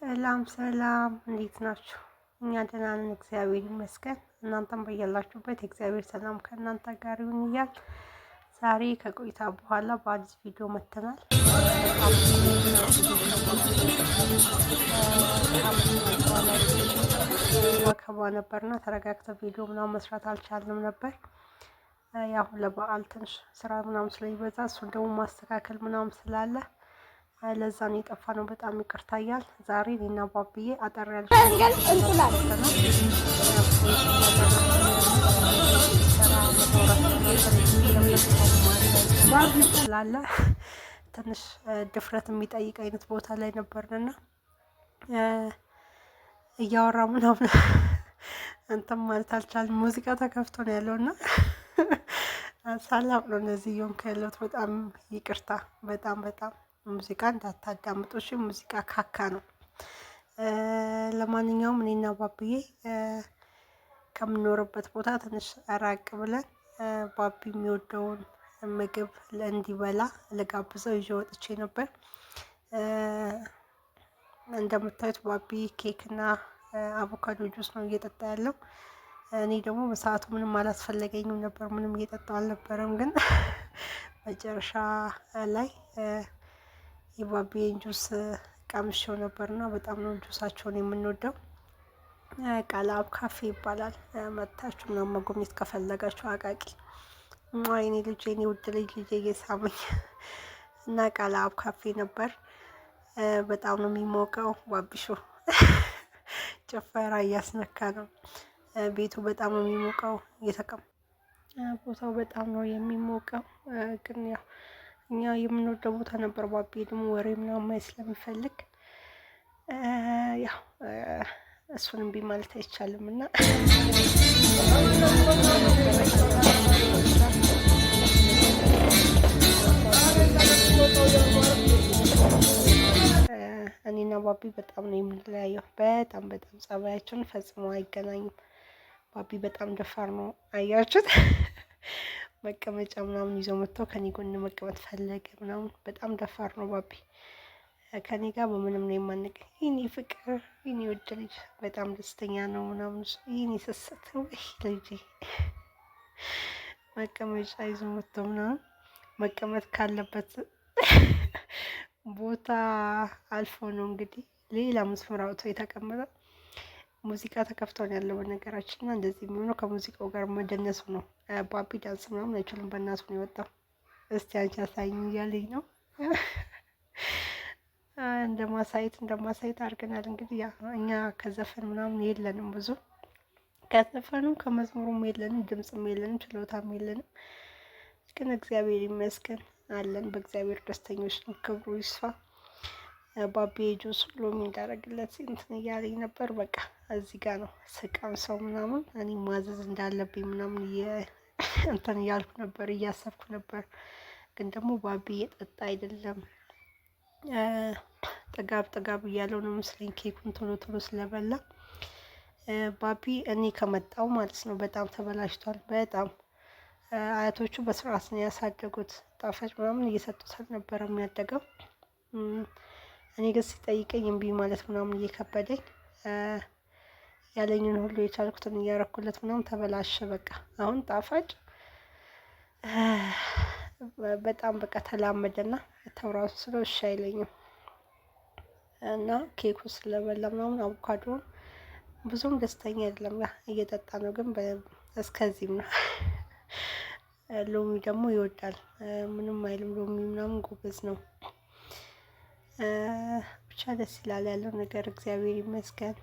ሰላም ሰላም፣ እንዴት ናችሁ? እኛ ደህና ነን፣ እግዚአብሔር ይመስገን። እናንተም በያላችሁበት የእግዚአብሔር ሰላም ከእናንተ ጋር ይሁን እያል ዛሬ ከቆይታ በኋላ በአዲስ ቪዲዮ መጥተናል። ወከባ ነበርና ተረጋግተ ቪዲዮ ምናምን መስራት አልቻልንም ነበር። ያው ለበዓል ትንሽ ስራ ምናምን ስለሚበዛ እሱን ደግሞ ማስተካከል ምናምን ስላለ ለዛ ነው የጠፋ ነው። በጣም ይቅርታ እያል ዛሬ እኔና ባብዬ አጠር ያለ ስላለ ትንሽ ድፍረት የሚጠይቅ አይነት ቦታ ላይ ነበርንና እያወራ ምናምን እንትን ማለት አልቻልም። ሙዚቃ ተከፍቶ ነው ያለውና ሰላም ነው እነዚህ እየሆንኩ ያለሁት። በጣም ይቅርታ፣ በጣም በጣም ሙዚቃ እንዳታዳምጡ እሺ። ሙዚቃ ካካ ነው። ለማንኛውም እኔና ባብዬ ከምኖርበት ቦታ ትንሽ ራቅ ብለን ባቢ የሚወደውን ምግብ እንዲበላ ልጋብዘው ይዤ ወጥቼ ነበር። እንደምታዩት ባቢ ኬክና አቮካዶ ጁስ ነው እየጠጣ ያለው። እኔ ደግሞ በሰዓቱ ምንም አላስፈለገኝም ነበር፣ ምንም እየጠጣው አልነበረም። ግን መጨረሻ ላይ የባቢዬን ጁስ ቀምሼው ነበርና በጣም ነው ጁሳቸውን የምንወደው። ቃለአብ ካፌ ይባላል። መጥታችሁ ምናምን መጎብኘት ከፈለጋችሁ አቃቂ የኔ ልጅ የኔ ውድ ልጅ ልጄ እየሳመኝ እና ቃለአብ ካፌ ነበር። በጣም ነው የሚሞቀው። ባቢሾ ጭፈራ እያስነካ ነው። ቤቱ በጣም ነው የሚሞቀው። እየተቀም ቦታው በጣም ነው የሚሞቀው። ግን ያው እኛ የምንወደው ቦታ ነበር። ባቢ ደግሞ ወሬ ምናምን ማየት ስለሚፈልግ ያው እሱን እምቢ ማለት አይቻልም እና እኔና ባቢ በጣም ነው የምንለያየው። በጣም በጣም ጸባያችን ፈጽሞ አይገናኝም። ባቢ በጣም ደፋር ነው። አያችሁት? መቀመጫ ምናምን ይዞ መጥቶ ከኔ ጎን መቀመጥ ፈለገ ምናምን። በጣም ደፋር ነው ባቢ። ከኔ ጋር በምንም ነው የማንቅ። ይህኔ ፍቅር፣ ይህኔ ውድ ልጅ በጣም ደስተኛ ነው ምናምን። ይህኔ ስስት ወይ ልጄ መቀመጫ ይዞ መጥቶ ምናምን መቀመጥ ካለበት ቦታ አልፎ ነው እንግዲህ ሌላ መስመር አውጥቶ የተቀመጠው። ሙዚቃ ተከፍቷል ያለው በነገራችን እና እንደዚህ የሚሆነው ከሙዚቃው ጋር መደነሱ ነው። ባቢ ዳንስ ምናምን አይችልም፣ በእናቱ ነው የወጣው። እስቲ አንቺ አሳይኝ እያለኝ ነው። እንደማሳየት እንደማሳየት አድርገናል። እንግዲህ ያ እኛ ከዘፈን ምናምን የለንም ብዙ ከዘፈኑም ከመዝሙሩም የለንም፣ ድምፅም የለንም፣ ችሎታም የለንም። ግን እግዚአብሔር ይመስገን አለን። በእግዚአብሔር ደስተኞች ነው። ክብሩ ይስፋ። ባቢ ጁስ ሎሚ እንዳደረግለት እንትን እያለኝ ነበር። በቃ እዚህ ጋር ነው ስቃም ሰው ምናምን እኔ ማዘዝ እንዳለብኝ ምናምን እንትን እያልኩ ነበር፣ እያሰብኩ ነበር። ግን ደግሞ ባቢ እየጠጣ አይደለም፣ ጥጋብ ጥጋብ እያለው ነው መስለኝ ኬኩን ቶሎ ቶሎ ስለበላ። ባቢ እኔ ከመጣው ማለት ነው በጣም ተበላሽቷል። በጣም አያቶቹ በስርዓት ነው ያሳደጉት። ጣፋጭ ምናምን እየሰጡት አልነበረም ያደገው። እኔ ግን ሲጠይቀኝ እምቢ ማለት ምናምን እየከበደኝ ያለኝን ሁሉ የቻልኩትን እያረኩለት ምናምን ተበላሸ። በቃ አሁን ጣፋጭ በጣም በቃ ተላመደና ተውራሱ ስለው እሺ አይለኝም እና ኬኩ ስለበላ ምናምን አቮካዶን ብዙም ደስተኛ አይደለም። ያ እየጠጣ ነው ግን እስከዚህም ነው። ሎሚ ደግሞ ይወዳል። ምንም አይልም። ሎሚ ምናምን ጎበዝ ነው። ብቻ ደስ ይላል ያለው ነገር እግዚአብሔር ይመስገን።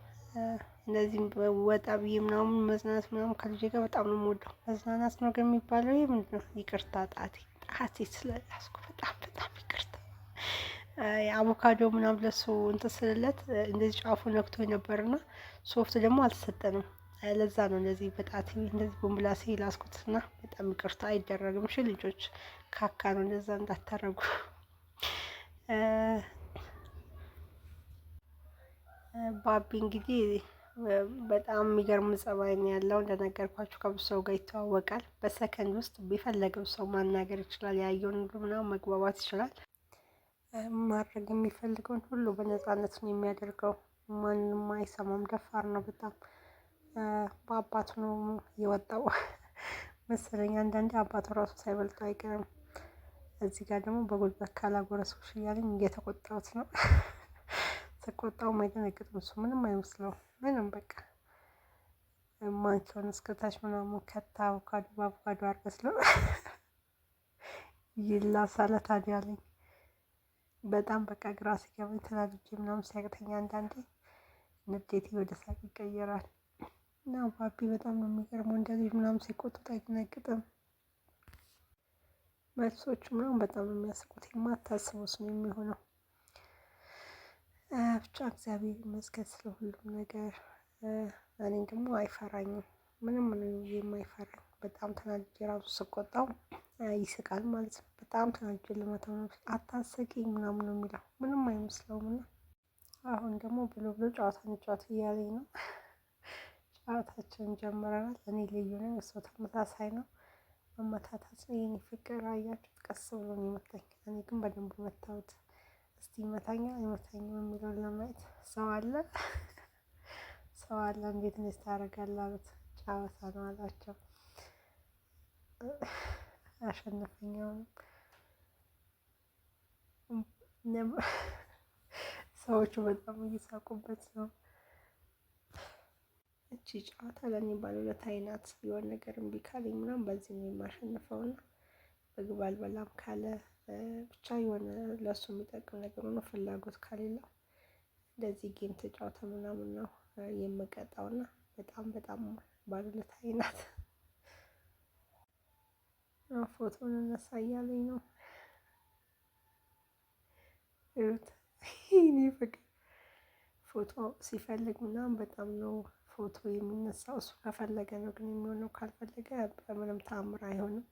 እንደዚህም ወጣ ብዬ ምናምን መዝናናት ምናምን ከልጄ ጋር በጣም ነው የምወደው። መዝናናት ነው ግን የሚባለው ይሄ ምንድን ነው? ይቅርታ ጣቴ ጣቴ ስለያዝኩ በጣም በጣም ይቅርታ። አቮካዶ ምናምን ለሱ እንትን ስልለት እንደዚህ ጫፉ ነክቶ ነበርና ሶፍት ደግሞ አልተሰጠንም። ለዛ ነው እንደዚህ በጣቴ እንደዚህ በምላሴ ላስኩትና በጣም ይቅርታ። አይደረግም። እሺ ልጆች ካካ ነው፣ እንደዛ እንዳታረጉ። ባቢ እንግዲህ በጣም የሚገርም ጸባይ ነው ያለው። እንደነገርኳችሁ ከብዙ ሰው ጋር ይተዋወቃል። በሰከንድ ውስጥ ቢፈለገው ሰው ማናገር ይችላል። ያየውን ሁሉ ምናምን መግባባት ይችላል። ማድረግ የሚፈልገውን ሁሉ በነፃነት ነው የሚያደርገው። ማንም አይሰማም። ደፋር ነው በጣም። በአባቱ ነው የወጣው መሰለኝ። አንዳንዴ አባቱ ራሱ ሳይበልጠው አይቀርም። እዚህ ጋር ደግሞ በጉልበት ካላጎረስኩሽ እያለኝ እየተቆጣሁት ነው። ስቆጣው አይደነግጥም እሱ፣ ምንም አይመስለውም። ምንም በቃ ማንኪያውን እስከታች ምናምን ከታ አቮካዶ በአቮካዶ አድርገህ ይላሳለ ታዲያ አለኝ። በጣም በቃ ግራ ሲገባኝ ተናድጄ ምናምን ሲያቅተኝ አንዳንዴ ንዴቴ ወደ ሳቅ ይቀየራል። እና ባቢ በጣም ነው የሚገርመው፣ እንደዚህ ምናምን ሲቆጡት አይደነግጥም። መልሶቹ ምናምን በጣም ነው የሚያስቁት። የማታስቡት ነው የሚሆነው። ብቻ እግዚአብሔር ይመስገን ስለ ሁሉም ነገር። እኔ ደግሞ አይፈራኝም፣ ምንም ነው የማይፈራኝ። በጣም ተናድጄ ራሱ ስቆጣው ይስቃል ማለት ነው። በጣም ተናድጄ ልመታው ነው፣ አታስቂኝ ምናምን ነው የሚለው፣ ምንም አይመስለውም። እና አሁን ደግሞ ብሎ ብሎ ጨዋታ እንጫወት እያለኝ ነው። ጨዋታችንን ጀምረናል። እኔ ልዩ ነኝ፣ እሱ ተመሳሳይ ነው። መመታታት ነው የኔ ፍቅር። አያችሁት? ቀስ ብሎ ነው የመታኝ። እኔ ግን በደንብ መታሁት። እስቲ ይመታኛል አይመታኝም የሚለውን ለማየት ሰው አለ ሰው አለ። እንዴት እንደዚህ ታደርጋለህ አሉት። ጨዋታ ነው አላቸው። አሸነፈኝ። አሁንም ሰዎቹ በጣም እየሳቁበት ነው። እቺ ጨዋታ ለእኔ ባለውለታዬ ናት። የሆነ ነገር እምቢ ካለኝ ምናምን በዚህ ነው የማሸንፈውና ምግብ አልበላም ካለ ብቻ የሆነ ለእሱ የሚጠቅም ነገር ሆኖ ፍላጎት ከሌለው እንደዚህ game ተጫውተ ምናምን ነው የምቀጣውና በጣም በጣም ባለውለታዬ ናት። ፎቶን እነሳ እያለኝ ነው። እዩት፣ ይሄኔ ፍቅር ፎቶ ሲፈልግ ምናምን በጣም ነው ፎቶ የሚነሳው። እሱ ከፈለገ ነው ግን የሚሆነው፣ ካልፈለገ በምንም ተአምር አይሆንም።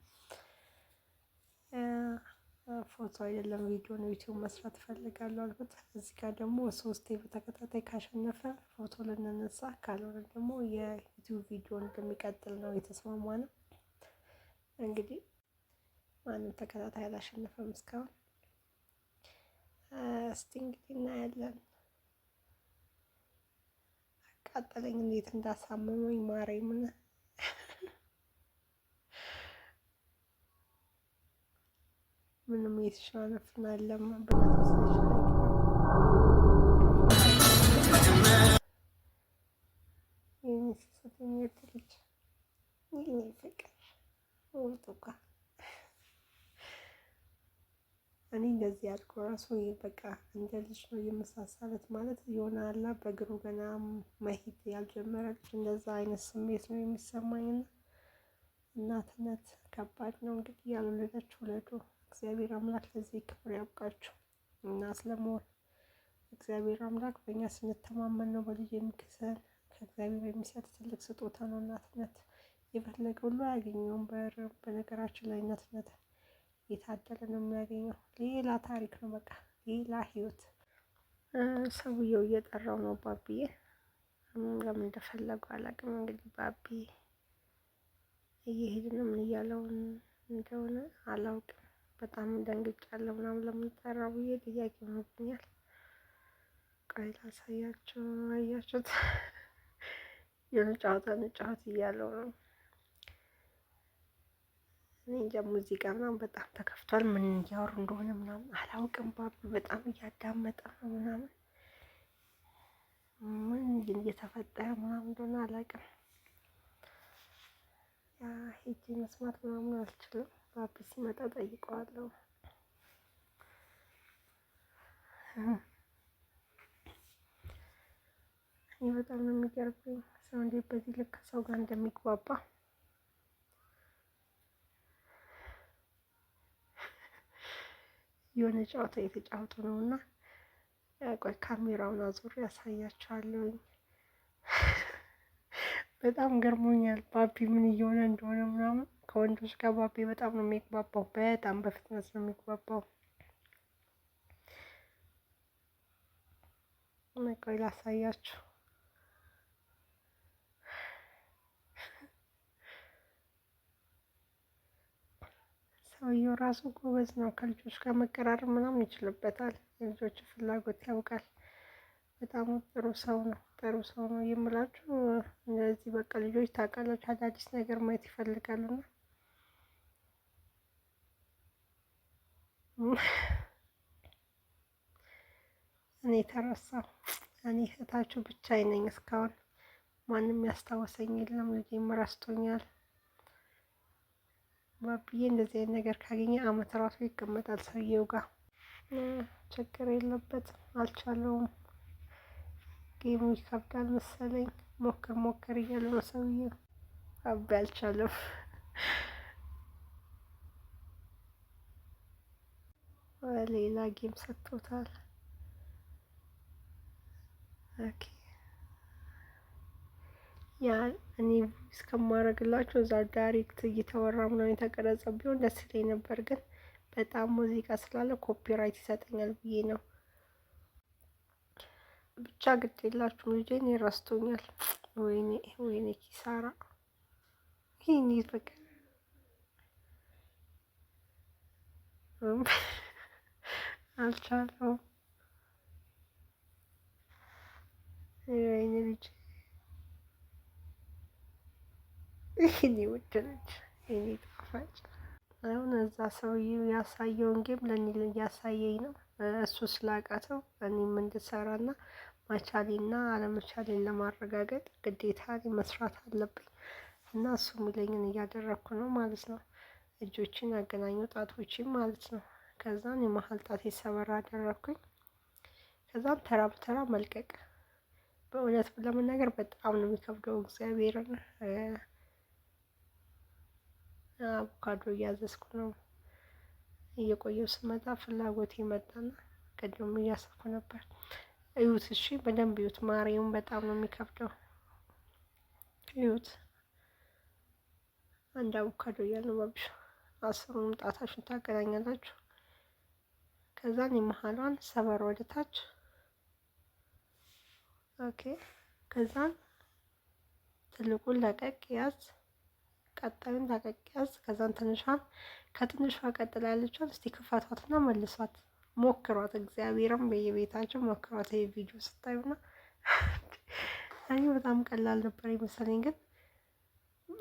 ፎቶ አይደለም ቪዲዮ ነው፣ ዩቲዩብ መስራት እፈልጋለሁ አልኩት። እዚህ ጋር ደግሞ ሶስቴ በተከታታይ ካሸነፈ ፎቶ ልንነሳ፣ ካልሆነ ደግሞ የዩቲዩብ ቪዲዮ እንደሚቀጥል ነው የተስማማ ነው። እንግዲህ ማንም ተከታታይ አላሸነፈም እስካሁን። እስቲ እንግዲህ እናያለን። አቃጠለኝ፣ እንዴት እንዳሳመመኝ ማርያምን። ምንም እየተሸናነፍን አለም። የሚወድ ልጅ የኔ ፍቅር ውጡቃ እኔ እንደዚህ ያልኩ ራሱ በቃ እንደ ልጅ ነው የመሳሳለት ማለት የሆነ አላ በእግሩ ገና መሄድ ያልጀመረ ልጅ እንደዛ አይነት ስሜት ነው የሚሰማኝና እናትነት ከባድ ነው። እንግዲህ ያልወለዳችሁ ውለዱ። እግዚአብሔር አምላክ ለዚህ ክብር ያብቃችሁ። እናት ለመሆን እግዚአብሔር አምላክ በእኛ ስንተማመን ነው በልጅ የሚክሰን። ከእግዚአብሔር የሚሰጥ ትልቅ ስጦታ ነው እናትነት። የፈለገ ሁሉ አያገኘውም። በነገራችን ላይ እናትነት የታደለ ነው የሚያገኘው። ሌላ ታሪክ ነው፣ በቃ ሌላ ህይወት። ሰውየው እየጠራው ነው ባቢዬ። ለምን እንደፈለገው አላውቅም። እንግዲህ ባቢ እየሄድ ነው፣ ምን እያለው እንደሆነ አላውቅም። በጣም ደንግጫለሁ ምናምን ለምን ጠራው ብዬ ጥያቄ ሆኖብኛል። ቆይ ላሳያቸው። አያችሁት? የሆነ ጨዋታ እንጫወት እያለው ነው። እኔ እንጃ ሙዚቃ ምናምን በጣም ተከፍቷል። ምን እያወሩ እንደሆነ ምናምን አላውቅም። ባቢ በጣም እያዳመጠ ነው ምናምን ምን እየተፈጠረ ምናምን እንደሆነ አላውቅም። ያ ሄጄ መስማት ምናምን አልችልም። ባቢ ሲመጣ ጠይቀዋለሁ። እኔ በጣም ነው የሚገርመኝ ሰው እንዴት በዚህ ልክ ሰው ጋር እንደሚግባባ። የሆነ ጨዋታ እየተጫወቱ ነው እና ቆይ ካሜራውን አዙሬ ያሳያቸዋለሁኝ። በጣም ገርሞኛል። ባቢ ምን እየሆነ እንደሆነ ምናምን ከወንዶች ጋር ባቢ በጣም ነው የሚግባባው። በጣም በፍጥነት ነው የሚግባባው። ቆይ ላሳያችሁ። ሰውየው ራሱ ጎበዝ ነው። ከልጆች ጋር መቀራረብ ምናምን ይችልበታል። የልጆች ፍላጎት ያውቃል። በጣም ጥሩ ሰው ነው። ጥሩ ሰው ነው የምላችሁ። እንደዚህ በቃ ልጆች ታውቃላችሁ፣ አዳዲስ ነገር ማየት ይፈልጋሉና እኔ ተረሳሁ። እኔ እህታችሁ ብቻዬን ነኝ። እስካሁን ማንም ያስታወሰኝ የለም። ልጄም ረስቶኛል። ባብዬ እንደዚህ አይነት ነገር ካገኘ አመት ራሱ ይቀመጣል ሰውየው ጋር። ችግር የለበትም። አልቻለውም። Game ኡ ይከብዳል መሰለኝ። ሞክር ሞክር እያለ ነው ሰውየው። አቤ አልቻለም። ሌላ game ሰጥቶታል። Okay፣ ያ እኔ እስከማደርግላችሁ እዛ direct እየተወራ ምናምን የተቀረጸ ቢሆን ደስ ይለኝ ነበር፣ ግን በጣም ሙዚቃ ስላለ copyright ይሰጠኛል ብዬ ነው። ብቻ ግድ የላችሁም፣ ልጄን ረስቶኛል። ወይኔ ወይኔ ኪሳራ። ይህን በቃ አልቻለውም። ወይኔ ልጅ፣ ይህኔ ውድ ልጅ፣ የኔ ጣፋጭ። አሁን እዛ ሰውዬው ያሳየውን game ለእኔ እያሳየኝ ነው። እሱ ስላቃተው እኔም እንድሰራና መቻሌና አለመቻሌን ለማረጋገጥ ግዴታ መስራት አለብኝ እና እሱ የሚለኝን እያደረግኩ ነው ማለት ነው። እጆችን አገናኘው፣ ጣቶችን ማለት ነው። ከዛን የመሀል ጣቴ ሰበር አደረግኩኝ። ከዛን ተራ በተራ መልቀቅ። በእውነት ለመናገር በጣም ነው የሚከብደው። እግዚአብሔርን አቮካዶ እያዘዝኩ ነው። እየቆየው ስመጣ ፍላጎት መጣና ቅድም እያሰብኩ ነበር። እዩት፣ እሺ በደንብ እዩት። ማርያም በጣም ነው የሚከብደው። እዩት። አንድ አቮካዶ እያለ ነው ባብሽ። 10ሩንም ጣታችሁን ታገናኛላችሁ። ከዛን የመሀሏን ሰበር ወደ ታች። Okay። ከዛን ትልቁን ለቀቅ ያዝ፣ ቀጣዩን ለቀቅ ያዝ። ከዛን ትንሿን፣ ከትንሿ ቀጥላ ያለችውን እስቲ ክፈቷትና መልሷት፣ ሞክሯት። እግዚአብሔርም በየቤታቸው ሞክሯት። ይሄ ቪዲዮ ስታዩና እኔ በጣም ቀላል ነበር የመሰለኝ፣ ግን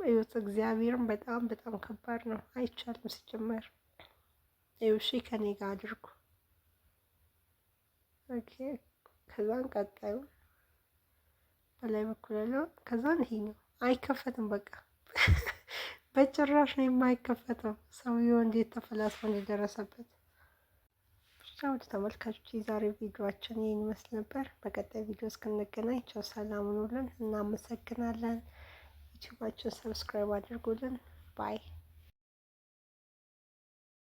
እዩት፣ እግዚአብሔርም በጣም በጣም ከባድ ነው። አይቻልም ሲጀመር። ይኸው እሺ፣ ከኔ ጋር አድርጉ። Okay፣ ከዛን ቀጣዩ በላይ በኩል ያለው፣ ከዛን ይሄኛው አይከፈትም። በቃ በጭራሽ ነው የማይከፈተው። ሰውየው እንዴት ተፈላስፎ እንደደረሰበት። ብቻ ወደ ተመልካቾች የዛሬ ቪዲዮአችን ይህን ይመስል ነበር። በቀጣይ ቪዲዮ እስክንገናኝ ቻው፣ ሰላም ሁኑልን። እናመሰግናለን። ዩቲዩባችን subscribe አድርጉልን። Bye።